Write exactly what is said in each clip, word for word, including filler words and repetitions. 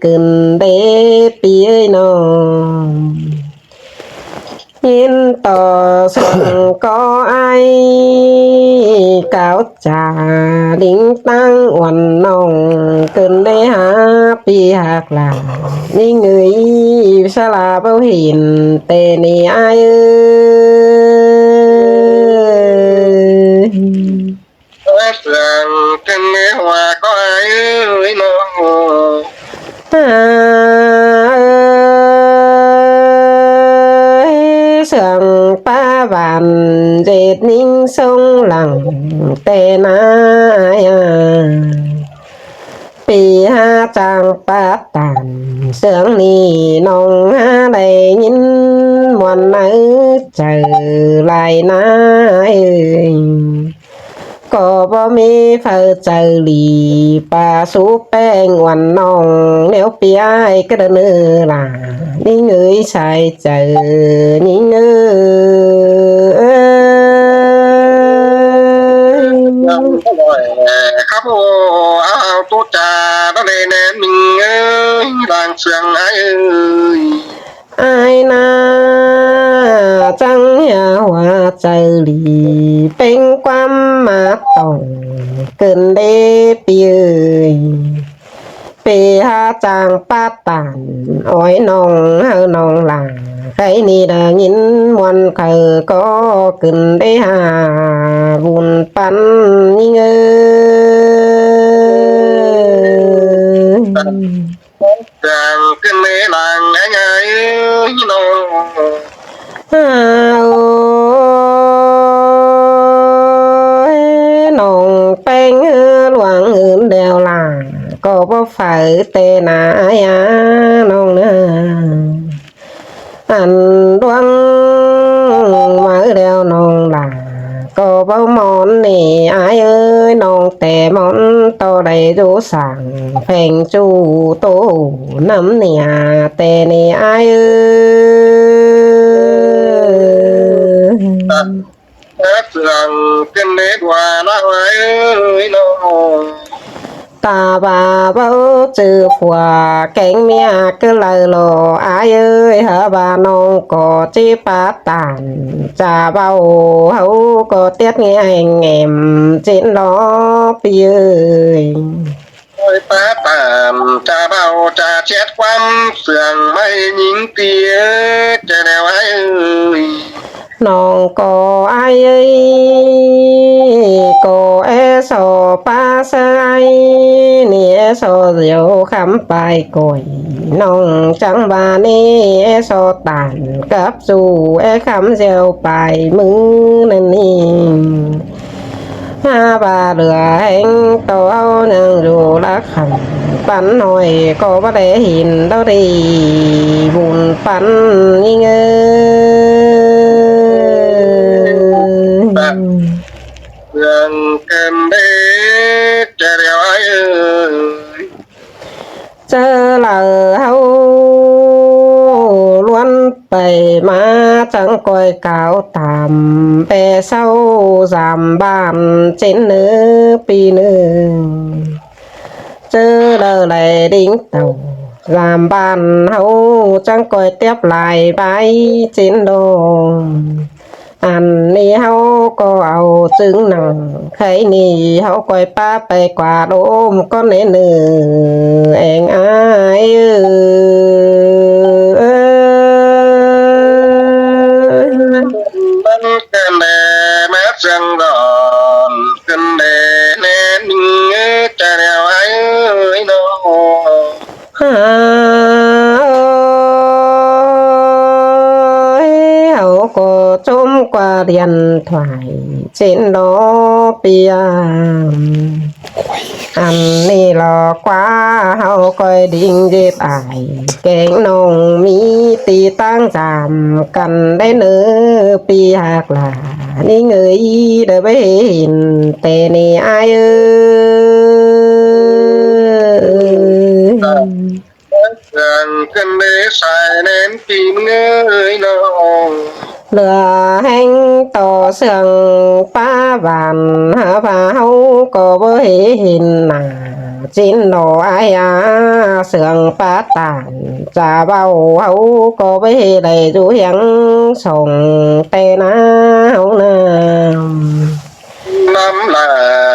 ꞌcứn đé ꞌpi ơi ꞌnọng. ꞌNhính ꞌto sương ꞌcọ ai cáo ꞌchạ đính ꞌtáng uôn ꞌnọng ꞌcứn đé hák ꞌpi ꞌhặc lả. ꞌNhính ơi, sa ꞌlạ báu hên ꞌtẹ ꞌnị ai ơi. Sương ꞌcứn đé hua ꞌcọ ai ơi ꞌnọng. Ai ơi, sương ꞌpá bản ꞌdệt ꞌnhính sống lăng ꞌtẹ ꞌna ai à. ꞌPi hák ꞌchang pát tản sương ꞌnị ꞌnọng hák đảy ꞌnghín ꞌmuôn ꞌnớ chaư lai ꞌna ai ơi. ꞌCọ báu ꞌmí phaư chaư đi ꞌpá sú ꞌpéng uôn ꞌnọng ꞌnéo ꞌpi ai cá đa ꞌnớ lả. ꞌNhính ơi, sai chaư ꞌnhính ơi. Khắp ô áo áo tú cha đó đây nén mình ơi, làng sương ai ơi. Ai ꞌna chắng hia hua chaư đi ꞌpéng ꞌquám ꞌmá tỏng ꞌcứn đé ꞌpi ơi. ꞌPi hák ꞌchang pát tản ói ꞌnọng hảư ꞌnọng lả. Khay ꞌnị đa ꞌnghín ꞌmuôn khaư ꞌcọ ꞌcứn đé hả bun păn ꞌnhính ơi. Sương ꞌcứn đé lăng ai ai ơi ꞌnọng. Ôi, ꞌnọng ꞌpéng ꞌhứ luang ứn đeo lả, ꞌcọ báu phaư ꞌtẹ ꞌna ai à ꞌnọng ꞌnớ. Ăn ꞌluống máư đeo ꞌnọng lả, ꞌcọ báu món ꞌnị ai ơi, ꞌnọng ꞌtẹ món ꞌto đảy dú sảng pheng ꞌchu tô nắm ꞌnị à, ꞌtẹ ꞌnị ai ơi. Sương ꞌcứn đé đua ꞌnọng ai ơi ꞌnọng. Ta ꞌva báu ꞌchư phua kéng ꞌmía cá đaư lo ai ơi, hả ꞌva ꞌnọng ꞌcọ ꞌchí pát tản cha báu, hảư ꞌcọ tiết ꞌnghé hên ꞌngém ꞌchịn lo ꞌpi ơi. Ôi pát tản cha báu cha chết ꞌquám sương ꞌmạy ꞌnhính tia, ꞌchớ đeo ai ơi. ꞌNọng ꞌcọ ai ơi, ꞌcọ é so ꞌpá ꞌsớ ai ꞌnị, é so diêu khắm pay khỏi. ꞌNọng chắng ꞌva ꞌnị é so tản cắp ꞌchu é khắm diêu pay ꞌmứ ꞌnặn ꞌnị. Hả ꞌva lửa ꞌhéng ꞌto ꞌháu ꞌnhắng dú lắc khăn păn ꞌnọi ꞌcọ báu đảy hên ꞌto đi bun păn ꞌnhính ơi. Sương ꞌcứn đé ꞌchớ đeo ai ơi. ꞌChớ đaư ꞌháu ꞌluốn pay ꞌmá chắng ꞌcoi cáo tam ꞌpẹ ꞌsáu dam bản ꞌchịn ꞌnớ ꞌpi ꞌnớ. ꞌChớ đaư đảy đính tảu dam bản ꞌháu chắng ꞌcoi tiếp lai bái ꞌchịn đôn. Ăn ꞌnị ꞌháu ꞌcọ au chứng năng khay ꞌnị ꞌháu ꞌcoi ꞌpá pay ꞌquá đôm ꞌcón nể nư eng ai ơi. Băn ꞌcứn đé ꞌmá sương đón, ꞌcứn đé ꞌnén ꞌnhính ơi, ꞌchớ đeo ai ơi ꞌnọng. Hả ơi, ꞌháu ꞌcọ ꞌchốm ꞌquá điện thoại ꞌchịn lo ꞌpi à. Ăn ꞌnị lo ꞌquá ꞌháu ꞌcoi đính ꞌdệt ai kéng ꞌnọng ꞌmí ti ꞌtáng dam căn đé ꞌnớ ꞌpi ꞌhặc lả. ꞌNhính ơi, đảy báu hên ꞌtẹ ꞌnị ai ơi. Sương ꞌcứn đé sai ꞌnén ꞌpi ꞌmứ ơi ꞌnọng. Lửa ꞌhéng ꞌto sương ꞌpá bản hả ꞌva ꞌháu ꞌcọ báu hê hên nả. ꞌChịn lo ai a, sương pá tản, chả ꞌvạu ꞌháu ꞌcọ báu ꞌhế đảy dú hiếng song té ꞌná ꞌháu ꞌnặm. ꞌNắm lả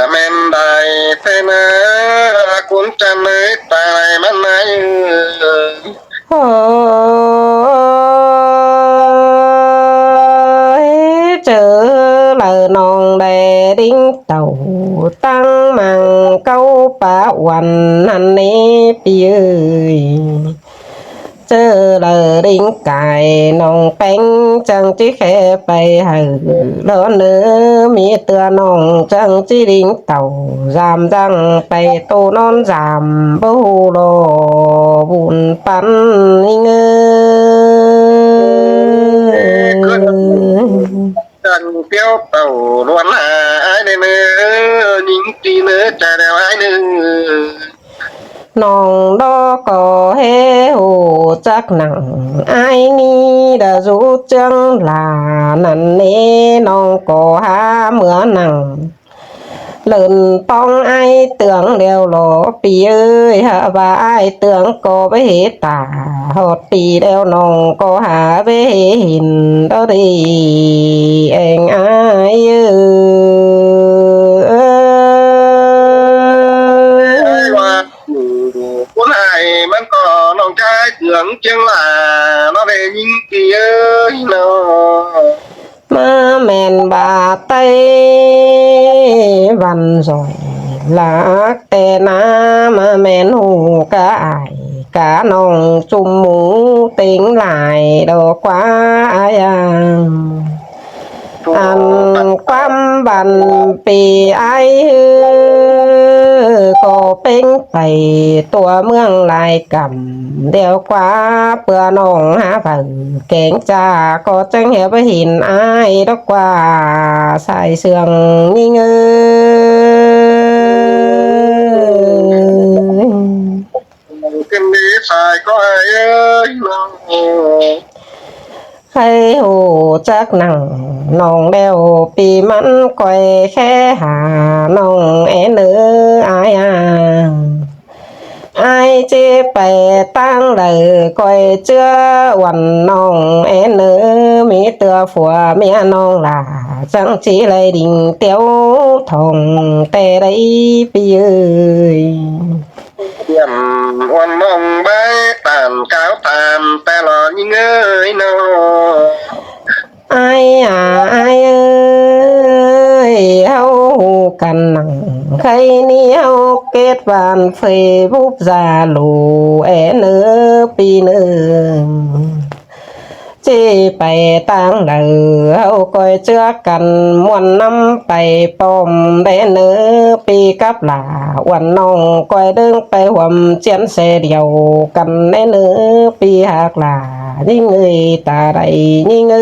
ꞌmen đảy té ꞌná, ꞌcốn chăn ới tai ꞌmắn ái. Ôi, ꞌchớ ꞌlạ ꞌnọng đảy đinh tảu ꞌtáng măng cáu pá uôn ꞌnặn ꞌnị ꞌpi ới. ꞌChớ ꞌlạ đinh cai ꞌnọng ꞌpéng chắng ꞌchí khe pay hảư lo ꞌnớ, ꞌmí ꞌtưa ꞌnọng chắng ꞌchí đinh tảu dam dăng pay ꞌtố ꞌnón dam báu ꞌhụ lo bun pắn ꞌnị ꞌngớ. Chắng ꞌtiếu tảu ꞌluôn hả ai ꞌnị ꞌnớ, ꞌnhính ꞌti ꞌnớ chả đeo ai ꞌnớ. ꞌNọng đó ꞌcọ ꞌhế ꞌhụ chắc nẳng ai ꞌnị đa dú ꞌchương lả ꞌnặn ꞌnị, ꞌnọng ꞌcọ hák ꞌmứa nẳng lon ꞌpóng ai ꞌtương ꞌlẹo lo ꞌpi ới, hák ꞌva ai ꞌtương ꞌcọ báu ꞌhế tả ꞌhọt ꞌpi ꞌlẹo ꞌnọng ꞌcọ hák báu ꞌhế hên đó đi eng ai ới. Ai ꞌva ꞌcốn ai ꞌmắn ꞌcọ ꞌnọng chả ꞌchương ꞌchương lả ꞌnọ đé ꞌnhính ꞌpi ới ꞌnọ. ꞌMá ꞌmen ꞌva ꞌTáy Văn giỏi lác té ꞌná, ꞌmá ꞌmen ꞌhụ cá ai cá ꞌnọng ꞌchum mú têng lai đó ꞌquá ai a. Ăn ꞌquám bản ꞌpi ai ꞌhứ ꞌcọ ꞌpéng pay tua ꞌmướng lai căm ꞌlẹo ꞌquá, ꞌpưa ꞌnọng hák phaư kéng chả ꞌcọ chắng hé báu hên ai đó ꞌquá sai sương ꞌnhính ới. Ken đi sai ꞌcọ ai ới ꞌnọng. Khay ꞌhụ chắc nẳng ꞌnọng ꞌlẹo ꞌpi ꞌmắn ꞌcoi khe hả ꞌnọng é ꞌnớ ai a. Ai ꞌchí pay ꞌtáng đaư ꞌcoi ꞌchưa uôn ꞌnọng é ꞌnớ, ꞌmí ꞌtưa phua ꞌmía ꞌnọng lả chắng ꞌchí đảy đinh ꞌtiếu thỏng té đảy ꞌpi ới. Tiêm uôn ꞌnọng bái tản cáo tham té lo ꞌnhính ới ꞌnọ. Ai a ai ới, ꞌháu ꞌhụ căn nẳng khay ꞌnị ꞌháu kết bạn Facebook Zalo é ꞌnớ ꞌpi ꞌnớ. ꞌChí pay ꞌtáng đaư ꞌháu ꞌcoi ꞌchưa căn ꞌmuôn ꞌnắm pay pom đé ꞌnớ ꞌpi cắp lả uôn ꞌnọng ꞌcoi ꞌlớng pay huôm ꞌchiến xe điêu căn đé ꞌnớ ꞌpi hák lả ꞌnhính ới ta đảy ꞌnhính ới.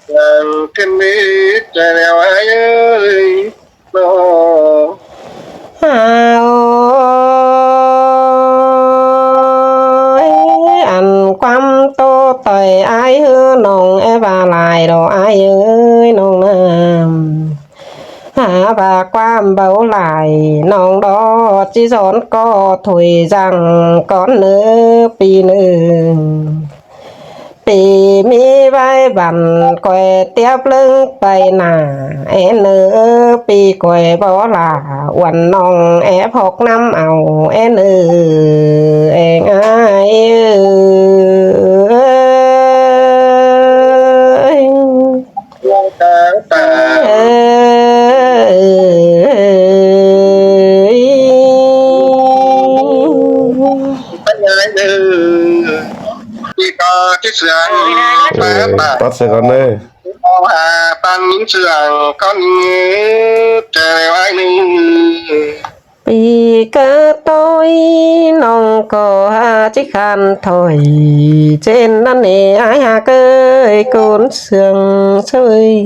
Chắng ken đi chả đeo ai ới ꞌnọ. Ôi, ăn ꞌquám ꞌtố ꞌtoi ai ꞌhứ ꞌnọng é ꞌva lai đó ai ới ꞌnọng ꞌnặm. Hák ꞌva ꞌquám báu lai ꞌnọng đó ꞌchí dón ꞌcọ thôi dăng cón ꞌnớ ꞌpi ꞌnớ. ꞌPi ꞌmí ꞌvái bản ꞌcoi tiếp ꞌlớng pay nả é ꞌnớ, ꞌpi ꞌcoi báu lả uôn ꞌnọng é phốc ꞌnắm au é ꞌnớ eng ai ới. Ơ, tắt sửa con đây. ꞌPi cá ꞌtoi ꞌnọng ꞌcọ hák ꞌchí khan thôi, ꞌchến ꞌnặn ꞌnị ai hák ới ꞌcốn sương ꞌsới.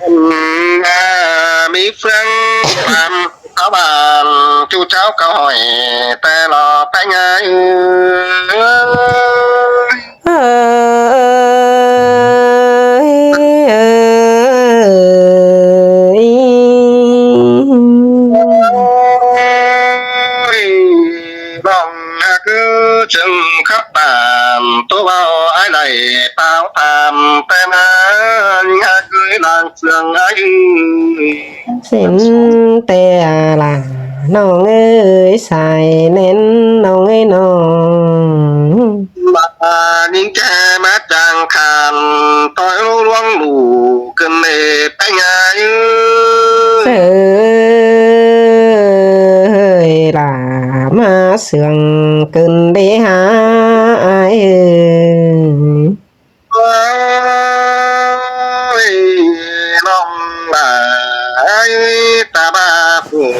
Ăn ꞌva ꞌmí ꞌphướng ꞌquám cáo bản ꞌchu cháo cáo hỏi té lo pé ꞌngai ới. Ơi, ơi, ꞌchương khắp bản tô bao ai đảy táo tham té na, ngã cưới làng sương ai ơi. Xin té à là nong ơi sai nên nong ơi nong. Mà những che má chàng khàn tôi lú luông đủ cơn mê tay ngã ơi. Sới là má sương cơn đế há ai ơi. Ôi, lòng bà ơi, ta bà phủ,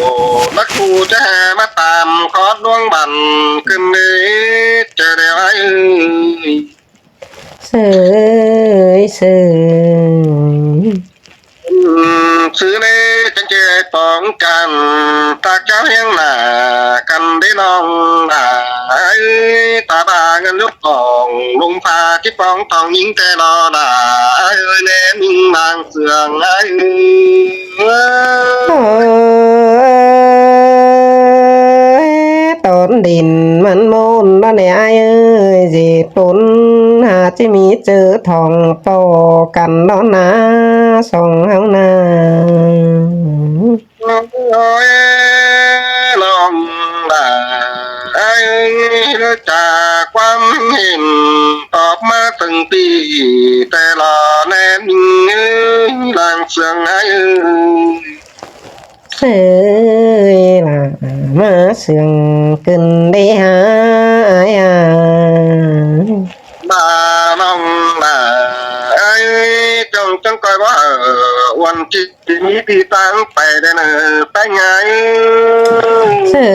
lắc phủ che má tạm khó luông bản cơn mê, che đeo ai ơi. Sới, sới. Sư lê chân chê tóng căn, ta cháu hiếng nà, căn đế lòng nà, ai, ta ba ngân lúc tòng, lung pha chip bóng tòng những tê lo nà, ai ơi, nê minh mang sương, ai ơi. Ôi, tốn đìn mắn môn đó nè ai ơi, dì tốn hà chứ mi chữ thòng pô căn đó na, song háo na. Ôi, lòng đã ai ơi, trả quan hình tọp má từng tỷ, tê lo nén làng sương ai ơi. Sới là má sương cơn đế há ai à. Bà lòng bà ai, trong trong coi bó hở, uan chít tí tí tăng phải đen ở tay ngái. Sới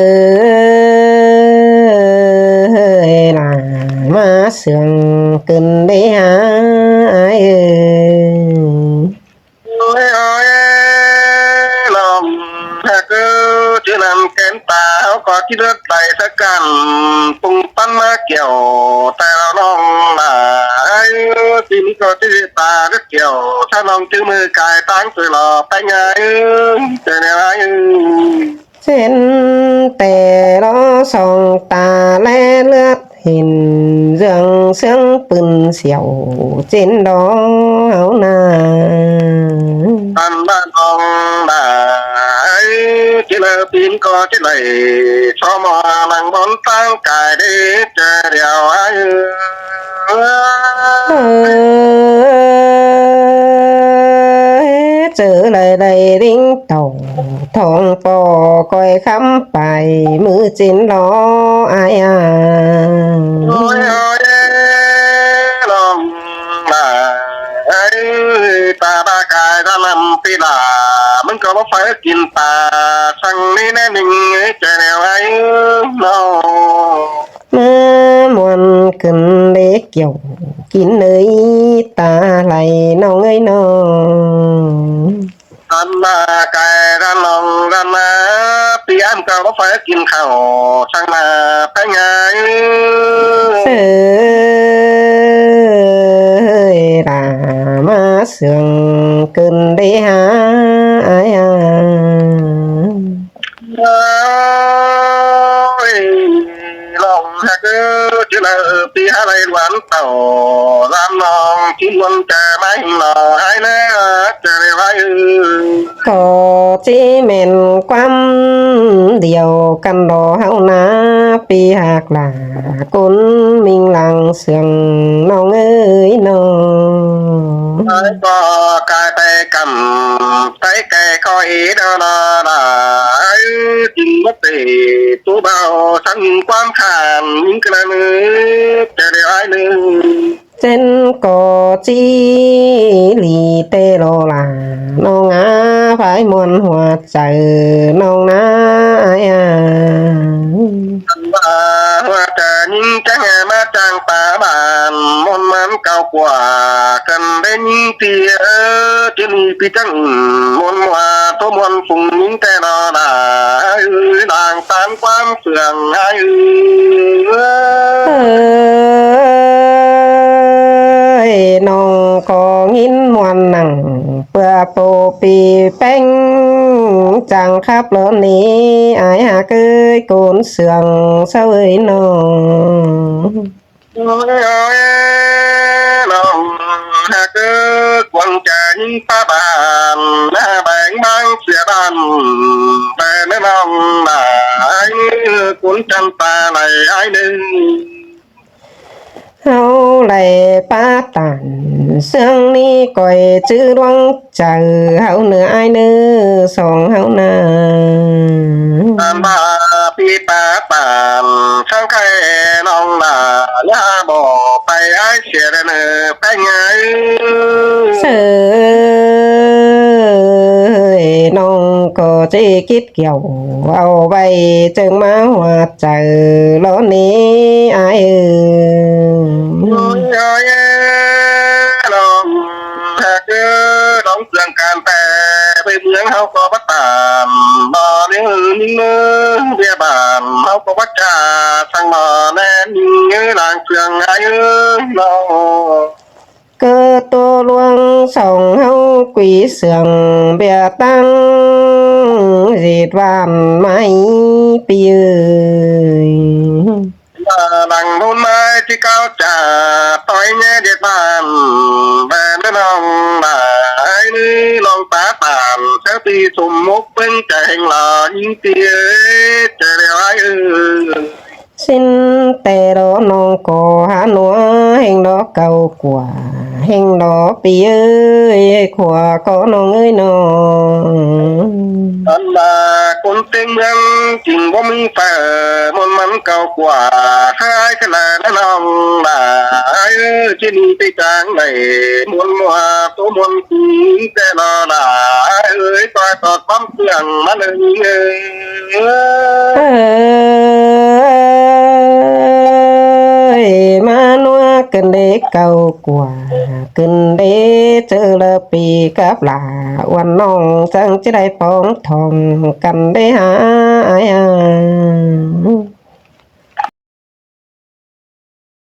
là má sương cơn đế há ai ơi. Ôi, ôi, lòng hạc ơ, chứ nằm kén ta, háo có chứ đớt đảy sắc cản, pung pắn má kiểu, ta lòng là, ai, xin có chứ ta rất kiểu, sao lòng chứ mơ cài táng tôi lò tay ngái, trời nè ai. Xin tê lo song ta lé lướt hình dưỡng sướng pưn siêu chín đó háo na. Ăn ba lòng ba ai, chứ lơ pin có chứ đảy, cho mò lăng bón tăng cài đế, trời đèo ai. Ơi, chớ lại đảy đính tàu thong pò coi khắm phải mư chín lo ai à. Ôi, ôi, lòng bà ơi, ta ba cài ra nằm pi đà, mưng có bốc phải kín ta, sang ní nè mình, trời đèo ai, nó. Mơ muôn cơn đế kiểu kín nơi ta lại nong ơi nong. Ăn mà cài ra lòng ra mà, pi ăn cà bốc phải kín khảo, sang mà phải ngại. Sới là má sương cơn đế há ai à. Ôi, lòng hạc ơ, chứ lơ pi há lây luán tàu, lam lòng chín muôn trà mái lò hai nè, trà lê vai ư. Có chỉ mẹn quắm điều căn đó háo na, pi hạc là cốn minh làng sương nong ơi nong. Ai có cái tay cầm, tay cái có ý đó là, là ai chính bất tỷ, tú bao sẵn quán khan, những cái là nữ, cái điều ai nữ. Trên có chỉ lý tê lô là, nong á phải muôn hoa trời, nong ná ai à. Hua ta những trắng mà trắng ta bàn, môn mắm cao quả, cần đến những tia, chứ đi pi trắng, môn hoa, tô môn phùng những tê lo đà, ơi, đang tán quán phường, ai ơi. Ơi, nong có nghìn muôn nặng, bữa Pô pi péng chang khắp lỏ ní, ải hák ơi, ꞌcốn sương sáo ơi ꞌnọng. Ôi, ôi, ꞌnọng hák ơi, ꞌcốn cha ꞌnhính pá bản, ꞌná bẻng bang sia bản, bẻng ꞌnọng ꞌnạ, ải ꞌcốn chăn ta đảy ải ꞌnưng. ꞌHáu đảy pá tản sương ꞌnị, ꞌcoi chứ ꞌluống chaư ꞌháu ꞌnớ ải ꞌnớ, song ꞌháu ꞌnạ. Tản ꞌva pi pá tản sương khay ꞌnọng ꞌnạ, ꞌnhá bók pay ải sia đảy ꞌnớ, péng ải. Sơ ơi, ꞌnọng ꞌcọ ꞌchí kít kiẻo au ꞌvạy ꞌchương ꞌmá ꞌhua chaư lỏ ní ải ơi. Ôi, ôi, ôi, ꞌnọng hák ơi, ꞌlống sương can pé, ꞌpưa ꞌmướng ꞌháu ꞌcọ pá tản, báu ꞌnhính ꞌnớ, ꞌviạk bản ꞌháu ꞌcọ pá cha, săng báu ꞌnhính ꞌnớ, lăng sương ải ơi, ꞌnọng. ꞌCọ ꞌtố ꞌluống song ꞌháu quí sương ꞌviạk ꞌtáng ꞌdệt bản ꞌmạy ꞌpi ơi. Lăng ꞌmôn ꞌmạy ꞌchí cáo cha, ꞌtoi ꞌnhé ꞌdệt bản, bẻng ꞌnọng ꞌnạ, ải ꞌnớ, ꞌlống pá bản, sáo pi sôm mốc ꞌpứng chaư ꞌhéng lỏ ꞌnhính ꞌpi ơi, ꞌchớ ꞌlẹo ải ơi. ꞌSịn ꞌtẹ đó ꞌnọng ꞌcọ hák ꞌnua ꞌhéng đó cáu ꞌquá, ꞌhéng đó ꞌpi ơi, khua ꞌcọ ꞌnọng ơi ꞌnọng. Ăn ꞌva ꞌcốn ꞌtếng ꞌmướng ꞌchịng báu ꞌmí phaư ꞌmuôn mẳn cáu ꞌquá, ꞌkhới ꞌkhới ꞌnạ ꞌnọng ꞌnạ, ải ơi, ꞌchí ꞌnị ꞌtẹ chang đảy ꞌmuôn ꞌmua, ꞌtố ꞌmuôn ꞌcốn ꞌtẹ lỏ ꞌnạ, ải ơi, ꞌtoi ꞌtọt ꞌquám ꞌtương ꞌmắn ơi. Ơi, ꞌmá ꞌnua ꞌcứn đé cáu ꞌquá, ꞌcứn đé ꞌchớ lỏ pi cắp lả, ꞌuôn ꞌnọng chắng ꞌchí đảy póng thỏng căn đé hả ải hả.